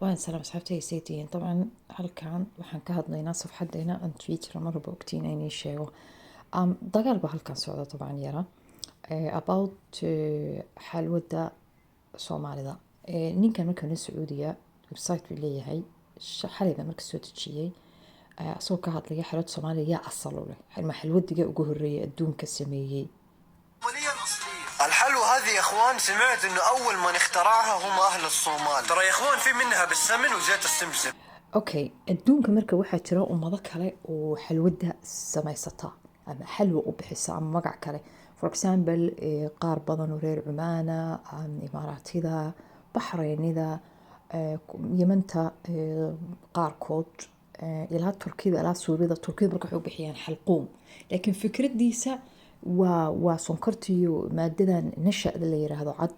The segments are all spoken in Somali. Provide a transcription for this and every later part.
Waan salaam asxaabtayda, saytihiin? Dabcan halkan waxaan ka hadlaynaa safxadeena aan Twitter. Marwalba ogtiin inii sheego, dagaal baa halkan socda dabcan yara about xalwada Soomaalida. Ninkan marka nin Sacuudiya website buu leeyahay, xalay baa marka soo dejiyey asagoo ka hadlaya xalwada Soomaaliya yaa asal u leh, ma xalwadiga ugu horreeyay adduunka sameeyey. الحلوى هذه يا اخوان، سمعت انه اول من اخترعها هم اهل الصومال. ترى يا اخوان في منها بالسمن وزيت السمسم. Okay, adduunka marka waxaa jira ummado kale oo xalwada samaysata ama xalwa u bixisa ama magac kale. For example, qaar badan oo reer Cumaana, Imaaraatida, Baxreynida, Yemanta qaarkood, ilaa Turkida, ilaa Suurida. Turkida marka waxay u bixiyaan xalquum, laakiin fikradiisa waa sonkortiyo maadadan nashada la yiraahdo cad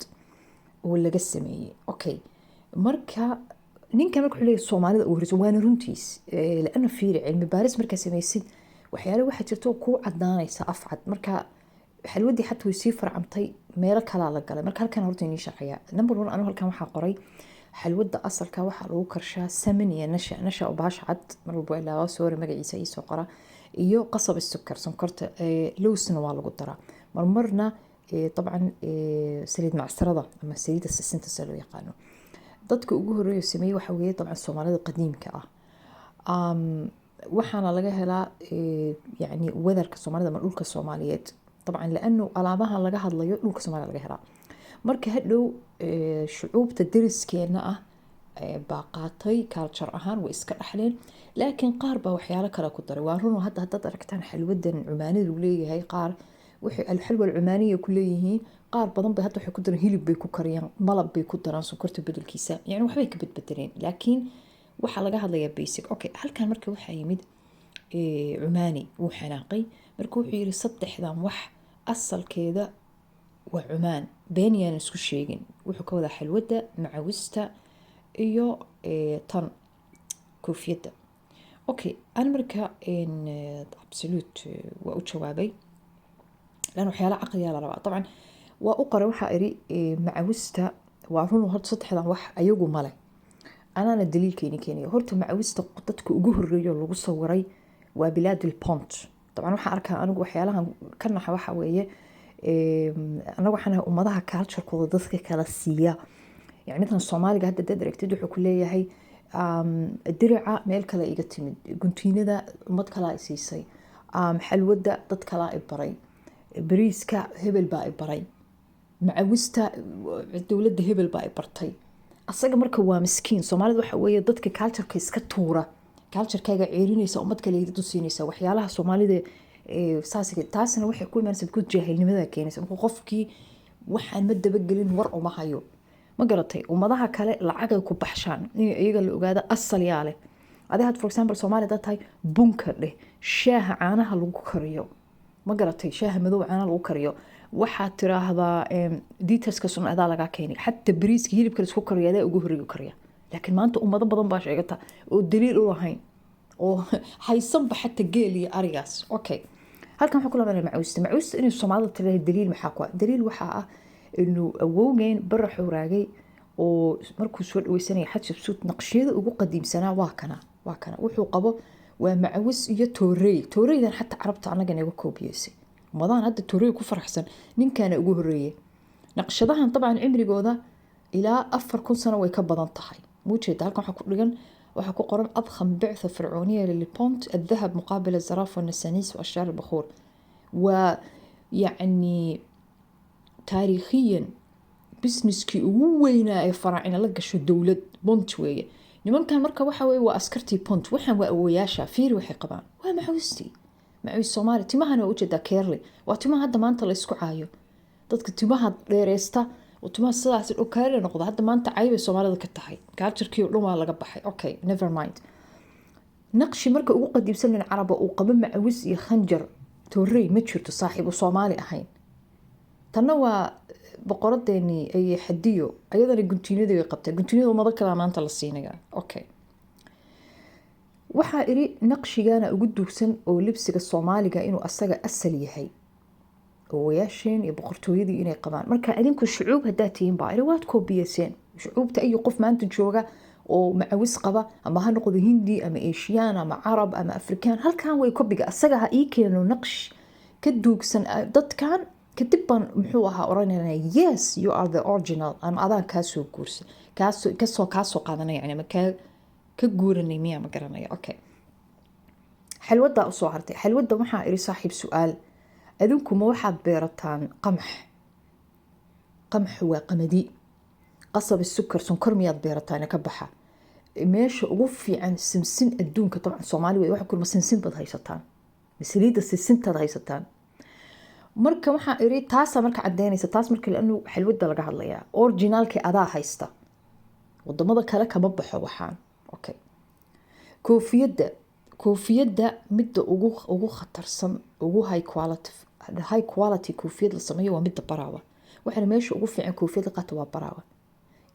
oo laga sameeyey. Okay, marka ninkan marka wuxuu leeyahay Soomaalida ugu horeysa, waana runtiis. Laana fiiri, cilmi baaris markaa samaysid, waxyaale waxaa jirta oo kuu cadaanaysa afcad. Marka xalwadii xataa way sii farcamtay, meelo kalaa la galay. Marka halkan horta inii sharxaya. Number one, anigu halkan waxaa qoray: xalwada asalka waxaa lagu karshaa saman iyo nasha. Nasha oo bahasha cad, mar walba ilaa soori magaciisa iisoo qora, iyo qasab sukar, sonkorta, lowsna waa lagu daraa marmarna, dabcan saliid macsarada ama saliidda sisinta sida loo yaqaano. Dadka ugu horeeya sameeyey waxa weeye dabcan Soomaalida qadiimka ah. Waxaana laga helaa yani wadarka Soomaalida ama dhulka Soomaaliyeed dabcan, laanu alaabahan laga hadlayo dhulka Soomaalida laga helaa. Marka hadhow shucuubta deriskeena ah baa qaatay culture ahaan, way iska dhaxleen, laakiin qaar baa waxyaalo kale ku daray. Waa run oo hadda haddaad aragtaan xalwadan Cumaanida leeyahay, qaar waxay alxalwa alcumaaniya ku leeyihiin, qaar badan bay hadda waxay ku daraan hilib bay ku kariyaan, malab bay ku daraan sonkorta bedelkiisa, yani waxbay ka bedbedeleen, laakiin waxaa laga hadlayaa basic. Okay, halkan marka waxaa yimid Cumaani, wuu xanaaqay. Marka wuxuu yiri saddexdan wax asalkeeda waa Cumaan, been yaan isku sheegin. Wuxuu ka wadaa xalwadda, macawista iyo tan koofiyadda. Okay, ana marka absolute waa u jawaabay, lan waxyaala caqliyaa la rabaa dabcan. Waa u qoray, waxaa iri macawista waa run, horta saddexdan wax ayagu male, anaana daliilkeeni keenaya. Horta macawista dadka ugu horeeyo lagu sawiray waa bilaad Pont. Dabcan waxaan arkaa anigu waxyaalahan ka naxa waxa weeye, anagu waxaan ahay ummadaha culturekooda dadka kala siiya. Yani midkan Soomaaliga hadda dad aragtid wuxuu ku leeyahay dirica meel kale iga timid, guntiinada ummad kalaa i siisay, xalwadda dad kalaa i baray, bariiska hebel baa i baray, macawista dowladda hebel baa i bartay. Asaga marka waa miskiin. Soomaalida waxa weeye dadka cultureka iska tuura, culturekaaga ceerinaysa, ummad kale dad u siinaysa. Waxyaalaha Soomaalida saas taasna waxay ku imaanaysa because jaahilnimada keenaysa. Marka qofkii waxaan ma dabagelin, war uma hayo, ma garatay? Ummadaha kale lacagay ku baxshaan in iyaga la ogaado asal yaa leh. Adi had, for example, Soomaaliya dad tahay, bunka dheh, shaaha caanaha lagu kariyo, ma garatay? Shaaha madow caanaha lagu kariyo, waxaad tiraahdaa detailska sun adaa lagaa keenay. Xataa bariiska hilibka laisku kariyo adaa ugu horreeyo kariya. Laakiin maanta ummado badan baa sheegata oo daliil u lahayn oo haysanba xataa geel iyo arigaas. Okay, halkan waxaan ku laabanaya macuusta. Macuusta inay Soomaalida tiraahdo daliil maxaa ku ah? Daliil waxaa ah inuu awowgeen bara xuraagay oo markuu soo dhaweysanaya Xatshepsut naqshiyada ugu qadiimsanaa waa kana, waa kana. Wuxuu qabo waa macawis iyo toorey. Tooreydan xataa Carabta annaga naga koobiyeysay. Ummadahan hadda toorey ku faraxsan ninkaana ugu horeeyay. Naqshadahan dabcan cimrigooda ilaa 4000 sano way ka badan tahay. Muujeeda halkan waxaa ku dhigan, waxaa ku qoran أضخم بعثة فرعونية للبونت، الذهب مقابل الزرافة والنسانيس وأشجار البخور. ويعني taariikhiyan businesskii ugu weynaa ee faraacina la gasho dowlad Bont weeye. Nimankan marka waxa weye waa askartii Pont. Waxaan waa awoyaasha. Fiiri waxay qabaan waa macawistii, macawis Soomaali. Timahana waa ujeedaa, curly waa timaha hadda maanta la isku caayo. Dadka timaha dheereysta oo timaha sidaas oo curly noqda hadda maanta caybay Soomaalida ka tahay. Culturekii oo dhan waa laga baxay. Okay, never mind. Naqshi marka ugu qadiibsan nin Caraba uu qabo macawis iyo khanjar, toorey, ma jirto saaxiibu Soomaali ahayn. Tanna waa boqoradeenii ay xadiyo, ayadana guntiinadii way qabtaa. Guntiinada ummado kalaa maanta la siinaya. Okay, waxaa iri naqshigana ugu duugsan oo libsiga Soomaaliga inuu asaga asal yahay, owayaasheen iyo boqortooyadii inay qabaan. Marka idinku shucuub haddaad tihiin baa iri waad koobiyeyseen shucuubta. Ayu qof maanta jooga Oo macawis qaba, ama ha noqdo Hindi ama Asian ama Carab ama Afrikaan, halkan way kobiga. Asaga ha ii keeno naqsh ka duugsan dadkan, kadib baan muxuu ahaa oranayna, "Yes, you are the original," ama adaan kaasoo guursa, kaasoo kasoo qaadanaya, yani ama kaa ka guuranay miyaa, ma garanaya. Okay, xalwadaa usoo hartay. Xalwadda waxaa iri, "Saaxiib, su-aal: adinkuma waxaad beerataan qamax? Qamaxu waa qamadi. Qasab sukar, sonkor miyaad beerataan? Ka baxa meesha ugu fiican simsin adduunka dabcan Soomaali wey. Waxa kulma sinsin baad haysataan, saliidda sisintaad haysataan." Marka waxaa iri, taasaa marka cadeynaysa taas marka, laanu xalwadda laga hadlayaa originalki adaa haysta, wadamada kale kama baxo waxaan. Okay, koofiyadda. Koofiyadda midda ugu khatarsan, ugu high quality, high quality koofiyad la sameeyo waa midda Baraawa. Waxaana meesha ugu fiican koofiyad la qaato waa Baraawa.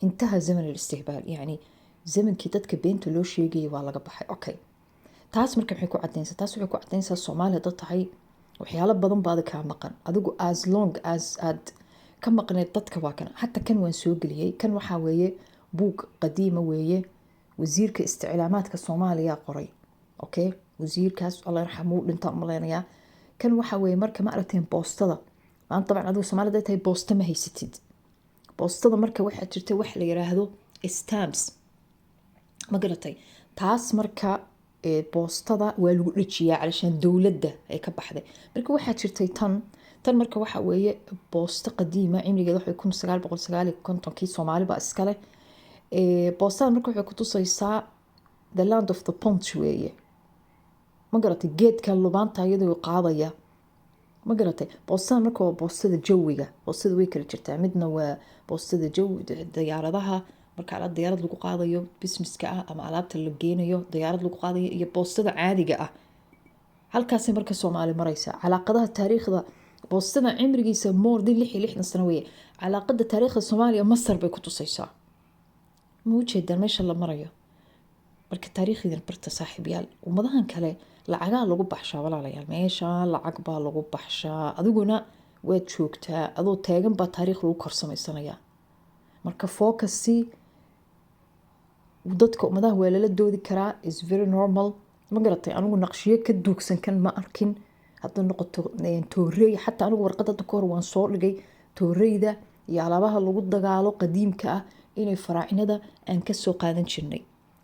انتهى زمن الاستهبال، yani zamankii dadka beenta loo sheegayay waa laga baxay. Okay, taas marka maxay ku cadeynaysaa? Taas waxay ku cadeynaysaa, Soomaaliya dad tahay, waxyaalo badan baada kaa maqan adigu, as long as aad ka maqneed dadka. Waa kan, xataa kan waan soo geliyey. Kan waxaa weeye buug qadiima weeye, wasiirka isticlaamaadka Soomaaliya qoray. Okay, wasiirkaas alla yarxamuu, dhintaan umaleynayaa. Kan waxaa weeye marka, ma aragteen boostada maanta? Dabcan adigu Soomaalida tahay, boosta ma haysatid. Boostada marka waxaa jirta wax la yiraahdo stamps, ma garatay? Taas marka boostada waa lagu dhejiyaa calashaan dowladda ay ka baxday. Marka waxaa jirtay tan. Marka waxaa weeye boosto qadiima, cimrigeeda waxay 1959-kii, Soomaali baa iskale boostada. Marka waxay kutusaysaa the land of the Punt weeye, ma garatay? Geedka lubaanta iyadoo qaadaya, ma garatay? Boostada marka waa boostada jawiga. Boostada way kala jirtaa: midna waa boostada jawi, diyaaradaha, marka alaab diyaarad lagu qaadayo businesska ah ama alaabta la geenayo diyaarad lagu qaadayo, iyo boostada caadiga ah. Halkaasay marka Soomaali maraysa calaaqadaha taariikhda. Boostada cimrigiisa more than 66 sano weeye. Calaaqada taariikhda Soomaaliya Masar bay ku tusaysaa. Ma ujeedaan meesha la marayo? Marka taariikhdan barta, saaxiibyaal. Ummadahan kale lacagaa lagu baxshaa, walaalayaal. Meesha lacag baa lagu baxshaa, adiguna waad joogtaa, adoo taagan baa taariikh lagu korsamaysanaya. Marka focus dadka ummadaha waa lala doodi karaa, is very normal, ma garatay? Anigu naqshiyo ka duugsan kan ma arkin. Hadda noqoto toorey, xataa anigu warqad hadda kahor waan soo dhigay tooreyda iyo alaabaha lagu dagaalo qadiimka ah inay faraacinada aan kasoo qaadan jirnay,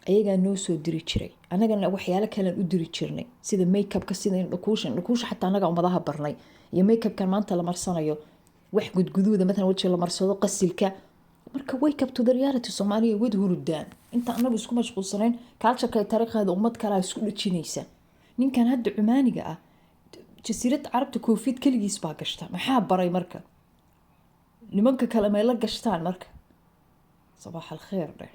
ayagaa noo soo diri jiray, annagana waxyaalo kalean u diri jirnay, sida makeupka, sida indhakuusha. Indhakuusha xataa annaga ummadaha barnay, iyo makeupkan maanta la marsanayo, wax gudguduuda matalan wejiga la marsado, qasilka. Marka wake up to the reality, Soomaaliya. Wad hurudaan inta anagu isku mashquulsanayn cultureka iyo taariikhdeeda, ummad kalaa isku dhajinaysa. Ninkan hadda Cumaaniga ah, Jasiiradda Carabta koofiyad keligiis baa gashta. Maxaa baray marka? Nimanka kale may la gashtaan? Marka sabaax alkheer dheh.